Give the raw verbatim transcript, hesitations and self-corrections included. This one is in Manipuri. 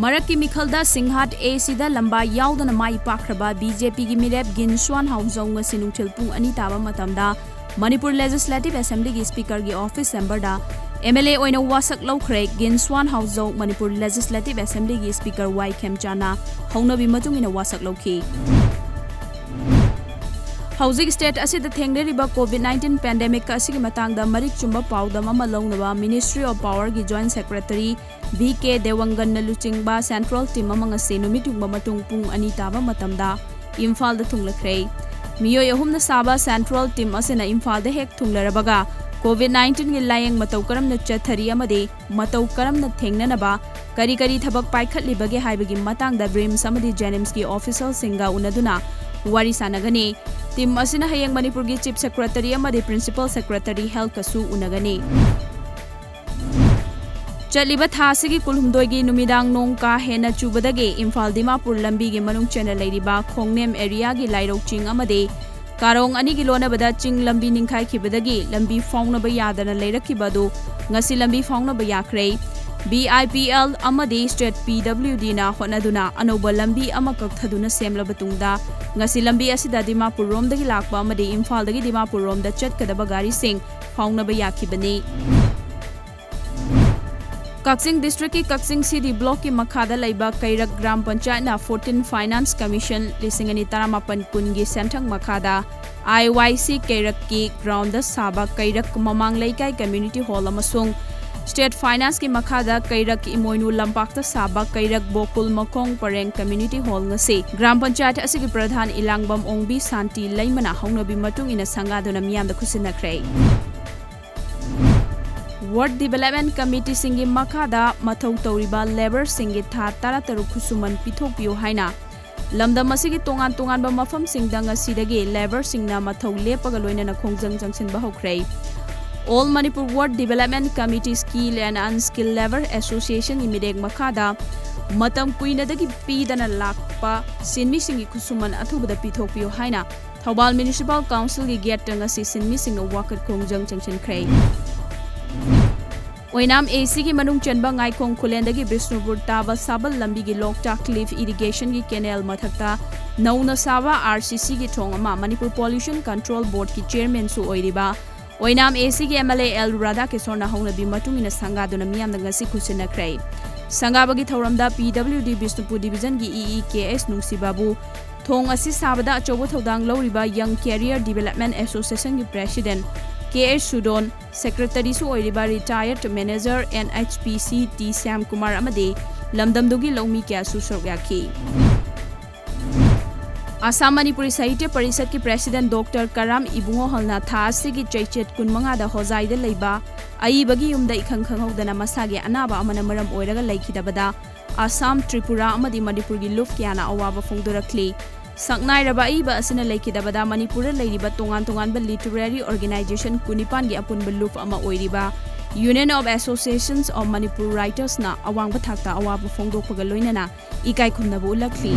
ꯃꯔꯛꯀꯤ ꯃꯤꯈꯜꯗ ꯁꯤꯡꯍꯥꯠ ꯑꯦꯁꯤꯗ ꯂꯝꯕꯥ ꯌꯥꯎꯗꯅ ꯃꯥꯏ ꯄꯥꯛꯈ꯭ꯔꯕ ꯕꯤ ꯖꯦ ꯄꯤꯒꯤ ꯃꯤꯔꯦꯞ ꯒꯤꯟꯁ꯭ꯋꯥꯟ ꯍꯥꯎꯖꯧ ꯉꯁꯤ ꯅꯨꯡꯊꯤꯜ ꯄꯨꯡ ꯑꯅꯤ ꯇꯥꯕ ꯃꯇꯝꯗ ꯃꯅꯤꯄꯨꯔ ꯂꯦꯖꯤꯁꯂꯦꯇꯤꯚ ꯑꯦꯁꯦꯝꯕ꯭ꯂꯤꯒꯤ ꯁ꯭ꯄꯤꯀꯔꯒꯤ ꯑꯣꯐꯤꯁ ꯆꯦꯝꯕꯔꯗ ꯑꯦꯝ ꯑꯦꯜ ꯑꯦ ꯑꯣꯏꯅ ꯋꯥꯁꯛ ꯂꯧꯈ꯭ꯔꯦ꯫ ꯒꯤꯟꯁ꯭ꯋꯥꯟ ꯍꯥꯎꯖꯧ ꯃꯅꯤꯄꯨꯔ ꯂꯦꯖꯤꯁꯂꯦꯇꯤꯚ ꯑꯦꯁꯦꯝꯕ꯭ꯂꯤꯒꯤ ꯁ꯭ꯄꯤꯀꯔ ꯋꯥꯏ ꯈꯦꯝꯆꯥꯟꯅ ꯍꯧꯅꯕꯤ ꯃꯇꯨꯡ ꯏꯟꯅ ꯋꯥꯁꯛ ꯂꯧꯈꯤ꯫ ꯍꯧꯖꯤꯛ ꯁ꯭ꯇꯦꯠ ꯑꯁꯤꯗ ꯊꯦꯡꯅꯔꯤꯕ ꯀꯣꯚꯤꯗ ꯅꯥꯏꯟꯇꯤꯟ ꯄꯦꯟꯗꯦꯃꯤꯛ ꯑꯁꯤꯒꯤ ꯃꯇꯥꯡꯗ ꯃꯔꯤꯛ ꯆꯨꯝꯕ ꯄꯥꯎꯗꯝ ꯑꯃ ꯂꯧꯅꯕ ꯃꯤꯅꯤꯁꯇ꯭ꯔꯤ ꯑꯣꯐ ꯄꯥꯋꯔꯒꯤ ꯖꯣꯏꯟꯠ ꯁꯦꯀ꯭ꯔꯦꯇꯔꯤ ꯚꯤ ꯀꯦ ꯗꯦꯋꯪꯒꯟꯅ ꯂꯨꯆꯤꯡꯕ ꯁꯦꯟꯇ꯭ꯔꯦꯜ ꯇꯤꯝ ꯑꯃ ꯉꯁꯤ ꯅꯨꯃꯤꯠ ꯌꯨꯡꯕ ꯃꯇꯨꯡ ꯄꯨꯡ ꯑꯅꯤ ꯇꯥꯕ ꯃꯇꯝꯗ ꯏꯝꯐꯥꯜꯗ ꯊꯨꯡꯂꯈ꯭ꯔꯦ꯫ ꯃꯤꯑꯣꯏ ꯑꯍꯨꯝꯅ ꯁꯥꯕ ꯁꯦꯟꯇ꯭ꯔꯦꯜ ꯇꯤꯝ ꯑꯁꯤꯅ ꯏꯝꯐꯥꯜꯗ ꯍꯦꯛ ꯊꯨꯡꯂꯔꯕꯒ ꯀꯣꯚꯤꯗ ꯅꯥꯏꯟꯇꯤꯟꯒꯤ ꯂꯥꯌꯦꯡ ꯃꯇꯧ ꯀꯔꯝꯅ ꯆꯠꯊꯔꯤ ꯑꯃꯗꯤ ꯃꯇꯧ ꯀꯔꯝꯅ ꯊꯦꯡꯅꯅꯕ ꯀꯔꯤ ꯀꯔꯤ ꯊꯕꯛ ꯄꯥꯏꯈꯠꯂꯤꯕꯒꯦ ꯍꯥꯏꯕꯒꯤ ꯃꯇꯥꯡꯗ ꯔꯤꯝꯁ ꯑꯃꯗꯤ ꯖꯦꯅꯤꯝꯁꯀꯤ ꯑꯣꯐꯤꯁꯤꯌꯦꯜꯁꯤꯡꯒ ꯎꯅꯗꯨꯅ ꯋꯥꯔꯤ ꯁꯥꯟꯅꯒꯅꯤ꯫ ꯇꯤꯝ ꯑꯁꯤꯅ ꯍꯌꯦꯡ ꯃꯅꯤꯄꯨꯔꯒꯤ ꯆꯤꯐ ꯁꯦꯀ꯭ꯔꯦꯇꯔꯤ ꯑꯃꯗꯤ ꯄ꯭ꯔꯤꯟꯁꯤꯄꯜ ꯁꯦꯀ꯭ꯔꯦꯇꯔꯤ ꯍꯦꯜꯊꯀꯁꯨ ꯎꯅꯒꯅꯤ꯫ ꯆꯠꯂꯤꯕ ꯊꯥ ꯑꯁꯤꯒꯤ ꯀꯨꯟꯍꯨꯝꯗꯣꯏꯒꯤ ꯅꯨꯃꯤꯗꯥꯡ ꯅꯣꯡ ꯀꯥ ꯍꯦꯟꯅ ꯆꯨꯕꯗꯒꯤ ꯏꯝꯐꯥꯜ ꯗꯤꯃꯥꯄꯨꯔ ꯂꯝꯕꯤꯒꯤ ꯃꯅꯨꯡ ꯆꯟꯅ ꯂꯩꯔꯤꯕ ꯈꯣꯡꯅꯦꯝ ꯑꯦꯔꯤꯌꯥꯒꯤ ꯂꯥꯏꯔꯧ ꯆꯤꯡ ꯑꯃꯗꯤ ꯀꯥꯔꯣꯡ ꯑꯅꯤꯒꯤ ꯂꯣꯟꯅꯕꯗ ꯆꯤꯡ ꯂꯝꯕꯤ ꯅꯤꯡꯈꯥꯏꯈꯤꯕꯗꯒꯤ ꯂꯝꯕꯤ ꯐꯥꯎꯅꯕ ꯌꯥꯗꯅ ꯂꯩꯔꯛꯈꯤꯕ ꯑꯗꯨ ꯉꯁꯤ ꯂꯝꯕꯤ ꯐꯥꯎꯅꯕ ꯌꯥꯈ꯭ꯔꯦ꯫ ꯕꯤ ꯑꯥꯏ ꯄꯤ ꯑꯦꯜ ꯑꯃꯗꯤ ꯁ꯭ꯇꯦꯠ ꯄꯤ ꯗꯕ꯭ꯂꯤꯎ ꯗꯤꯅ ꯍꯣꯠꯅꯗꯨꯅ ꯑꯅꯧꯕ ꯂꯝꯕꯤ ꯑꯃ ꯀꯛꯊꯗꯨꯅ ꯁꯦꯝꯂꯕ ꯇꯨꯡꯗ ꯉꯁꯤ ꯂꯝꯕꯤ ꯑꯁꯤꯗ ꯗꯤꯃꯥꯄꯨꯔ ꯔꯣꯝꯗꯒꯤ ꯂꯥꯛꯄ ꯑꯃꯗꯤ ꯏꯝꯐꯥꯜꯗꯒꯤ ꯗꯤꯃꯥꯄꯨꯔ ꯔꯣꯝꯗ ꯆꯠꯀꯗꯕ ꯒꯥꯔꯤꯁꯤꯡ ꯐꯥꯎꯅꯕ ꯌꯥꯈꯤꯕꯅꯤ꯫ ꯀꯛꯆꯤꯡ ꯗꯤꯁꯇ꯭ꯔꯤꯛꯀꯤ ꯀꯛꯆꯤꯡ ꯁꯤ ꯗꯤ ꯕ꯭ꯂꯣꯛꯀꯤ ꯃꯈꯥꯗ ꯂꯩꯕ ꯀꯩꯔꯛ ꯒ꯭ꯔꯥꯝ ꯄꯟꯆꯥꯌꯠꯅ ꯐꯣꯔꯇꯤꯟ ꯐꯥꯏꯅꯥꯟꯁ ꯀꯃꯤꯁꯟ ꯂꯤꯁꯤꯡ ꯑꯅꯤ ꯇꯔꯥꯃꯥꯄꯟ ꯀꯨꯟꯒꯤ ꯁꯦꯟꯊꯪ ꯃꯈꯥꯗ ꯑꯥꯏ ꯋꯥꯏ ꯁꯤ ꯀꯩꯔꯛꯀꯤ ꯒ꯭ꯔꯥꯎꯟꯗ ꯁꯥꯕ ꯀꯩꯔꯛ ꯃꯃꯥꯡ ꯂꯩꯀꯥꯏ ꯀꯝꯃ꯭ꯌꯨꯅꯤꯇꯤ ꯍꯣꯜ ꯑꯃꯁꯨꯡ ꯁ꯭ꯇꯦꯠ ꯐꯥꯏꯅꯥꯟꯁꯀꯤ ꯃꯈꯥꯗ ꯀꯩꯔꯛ ꯏꯃꯣꯏꯅꯨ ꯂꯝꯄꯥꯛꯇ ꯁꯥꯕ ꯀꯩꯔꯛ ꯕꯣꯀꯨꯜ ꯃꯈꯣꯡ ꯄꯔꯦꯡ ꯀꯝꯃ꯭ꯌꯨꯅꯤꯇꯤ ꯍꯣꯜ ꯉꯁꯤ ꯒ꯭ꯔꯥꯝ ꯄꯟꯆꯥꯌꯠ ꯑꯁꯤꯒꯤ ꯄ꯭ꯔꯙꯥꯟ ꯏꯂꯥꯡꯕꯝ ꯑꯣꯡꯕꯤ ꯁꯥꯟꯇꯤ ꯂꯩꯃꯅ ꯍꯧꯅꯕꯤ ꯃꯇꯨꯡ ꯏꯟꯅ ꯁꯪꯒꯥꯗꯨꯅ ꯃꯤꯌꯥꯝꯗ ꯈꯨꯠꯁꯤꯟꯅꯈ꯭ꯔꯦ꯫ ꯋꯥꯔꯗ ꯗꯤꯚꯦꯂꯞꯃꯦꯟꯠ ꯀꯃꯤꯇꯤꯁꯤꯡꯒꯤ ꯃꯈꯥꯗ ꯃꯊꯧ ꯇꯧꯔꯤꯕ ꯂꯦꯕꯔꯁꯤꯡꯒꯤ ꯊꯥ ꯇꯔꯥꯇꯔꯨꯛ ꯈꯨꯠꯁꯨꯃꯟ ꯄꯤꯊꯣꯛꯄꯤꯌꯨ ꯍꯥꯏꯅ ꯂꯝꯗꯝ ꯑꯁꯤꯒꯤ ꯇꯣꯉꯥꯟ ꯇꯣꯉꯥꯟꯕ ꯃꯐꯝꯁꯤꯡꯗ ꯉꯁꯤꯗꯒꯤ ꯂꯦꯕꯔꯁꯤꯡꯅ ꯃꯊꯧ ꯂꯦꯞꯄꯒ ꯂꯣꯏꯅꯅ ꯈꯣꯡꯖꯪ ꯆꯪꯁꯤꯟꯕ ꯍꯧꯈ꯭ꯔꯦ꯫ All Manipur ward development committee skill and unskill labour ꯑꯦꯁꯣꯁꯤꯌꯦꯁꯟꯒꯤ ꯃꯤꯔꯦꯞ ꯃꯈꯥꯗ ꯃꯇꯝ ꯀꯨꯏꯅꯗꯒꯤ ꯄꯤꯗꯅ ꯂꯥꯛꯄ ꯁꯤꯟꯃꯤꯁꯤꯡꯒꯤ ꯈꯨꯠꯁꯨꯃꯟ ꯑꯊꯨꯕꯗ ꯄꯤꯊꯣꯛꯄꯤꯌꯨ ꯍꯥꯏꯅ ꯊꯧꯕꯥꯜ ꯃ꯭ꯌꯨꯅꯤꯁꯤꯄꯥꯜ ꯀꯥꯎꯟꯁꯤꯜꯒꯤ ꯒꯦꯠꯇ ꯉꯁꯤ ꯁꯤꯟꯃꯤꯁꯤꯡꯅ ꯋꯥꯀꯠ ꯈꯣꯡꯖꯪ ꯆꯪꯁꯤꯟꯈ꯭ꯔꯦ꯫ ꯑꯣꯏꯅꯥꯝ ꯑꯦ ꯁꯤꯒꯤ ꯃꯅꯨꯡ ꯆꯟꯕ ꯉꯥꯏꯈꯣꯡ ꯈꯨꯂꯦꯟꯗꯒꯤ ꯕꯤꯁꯅꯨꯄꯨꯔ ꯇꯥꯕ ꯁꯥꯕꯜ ꯂꯝꯕꯤꯒꯤ ꯂꯣꯛꯇꯥꯛ ꯂꯤꯐ ꯏꯔꯤꯒꯦꯁꯟꯒꯤ ꯀꯦꯅꯦꯜ ꯃꯊꯛꯇ ꯅꯧꯅ ꯁꯥꯕ ꯑꯥꯔ ꯁꯤ ꯁꯤꯒꯤ ꯊꯣꯡ ꯑꯃ ꯃꯅꯤꯄꯨꯔ ꯄꯣꯂ꯭ꯌꯨꯁꯟ ꯀꯟꯇ꯭ꯔꯣꯜ ꯕꯣꯔꯗꯀꯤ ꯆꯤꯌꯔꯃꯦꯟꯁꯨ ꯑꯣꯏꯔꯤꯕ ꯑꯣꯏꯅꯥꯝ ꯑꯦ ꯁꯤꯒꯤ ꯑꯦꯝ ꯑꯦꯜ ꯑꯦ ꯑꯦꯜ ꯔꯥꯙꯥꯀꯤꯁꯣꯔꯅ ꯍꯧꯅꯕꯤ ꯃꯇꯨꯡ ꯏꯟꯅ ꯁꯪꯒꯥꯗꯨꯅ ꯃꯤꯌꯥꯝꯅ ꯉꯁꯤ ꯈꯨꯠꯁꯤꯟꯅꯈ꯭ꯔꯦ꯫ ꯁꯪꯒꯥꯕꯒꯤ ꯊꯧꯔꯝꯗ ꯄꯤ ꯗꯕ꯭ꯂꯤꯎ ꯗꯤ ꯕꯤꯁꯅꯨꯄꯨꯔ ꯗꯤꯕꯤꯖꯟꯒꯤ ꯏ ꯏ ꯀꯦ ꯑꯦꯁ ꯅꯨꯡꯁꯤꯕꯥꯕꯨ, ꯊꯣꯡ ꯑꯁꯤ ꯁꯥꯕꯗ ꯑꯆꯧꯕ ꯊꯧꯗꯥꯡ ꯂꯧꯔꯤꯕ ꯌꯪ ꯀꯦꯔꯤꯌꯔ ꯗꯤꯕꯦꯂꯞꯃꯦꯟ ꯑꯦꯁꯣꯁꯤꯌꯦꯁꯟꯒꯤ ꯄ꯭ꯔꯦꯁꯤꯗꯦꯟꯠ ꯀꯦ ꯑꯦꯁ ꯁꯨꯗꯣꯟ, ꯁꯦꯀ꯭ꯔꯦꯇꯔꯤꯁꯨ ꯑꯣꯏꯔꯤꯕ retired manager N H P C T Shyamkumar ꯑꯃꯗꯤ ꯂꯝꯗꯝꯗꯨꯒꯤ ꯂꯧꯃꯤ ꯀꯌꯥꯁꯨ ꯁꯔꯨꯛ ꯌꯥꯈꯤ꯫ ꯑꯁꯥꯝ ꯃꯅꯤꯄꯨꯔꯤ ꯁꯥꯍꯤꯇ꯭ꯌ ꯄꯔꯤꯁꯠꯀꯤ ꯄ꯭ꯔꯦꯁꯤꯗꯦꯟꯠ ꯗꯣꯛꯇꯔ ꯀꯔꯥꯝ ꯏꯕꯨꯡꯉꯣ ꯍꯜꯅ ꯊꯥ ꯑꯁꯤꯒꯤ ꯆꯩꯆꯦꯠ ꯀꯨꯟꯃꯉꯥꯗ ꯍꯣꯖꯥꯏꯗ ꯂꯩꯕ ꯑꯏꯕꯒꯤ ꯌꯨꯝꯗ ꯏꯈꯪ ꯈꯪꯍꯧꯗꯅ ꯃꯁꯥꯒꯤ ꯑꯅꯥꯕ ꯑꯃꯅ ꯃꯔꯝ ꯑꯣꯏꯔꯒ ꯂꯩꯈꯤꯗꯕꯗ ꯑꯁꯥꯝ, ꯇ꯭ꯔꯤꯄꯨꯔꯥ ꯑꯃꯗꯤ ꯃꯅꯤꯄꯨꯔꯒꯤ ꯂꯨꯞ ꯀꯌꯥꯅ ꯑꯋꯥꯕ ꯐꯣꯡꯗꯣꯔꯛꯂꯤ꯫ ꯁꯛꯅꯥꯏꯔꯕ ꯑꯏꯕ ꯑꯁꯤꯅ ꯂꯩꯈꯤꯗꯕꯗ ꯃꯅꯤꯄꯨꯔꯗ ꯂꯩꯔꯤꯕ ꯇꯣꯉꯥꯟ ꯇꯣꯉꯥꯟꯕ ꯂꯤꯇꯔꯦꯔꯤ ꯑꯣꯔꯒꯅꯥꯏꯖꯦꯁꯟ ꯀꯨꯟꯅꯤꯄꯥꯟꯒꯤ ꯑꯄꯨꯟꯕ ꯂꯨꯞ ꯑꯃ ꯑꯣꯏꯔꯤꯕ Union of Associations of Manipur Writers ꯅ ꯑꯋꯥꯡꯕ ꯊꯥꯛꯇ ꯑꯋꯥꯕ ꯐꯣꯡꯗꯣꯛꯄꯒ ꯂꯣꯏꯅꯅ ꯏꯀꯥꯏ ꯈꯨꯝꯅꯕ ꯎꯠꯂꯛꯂꯤ꯫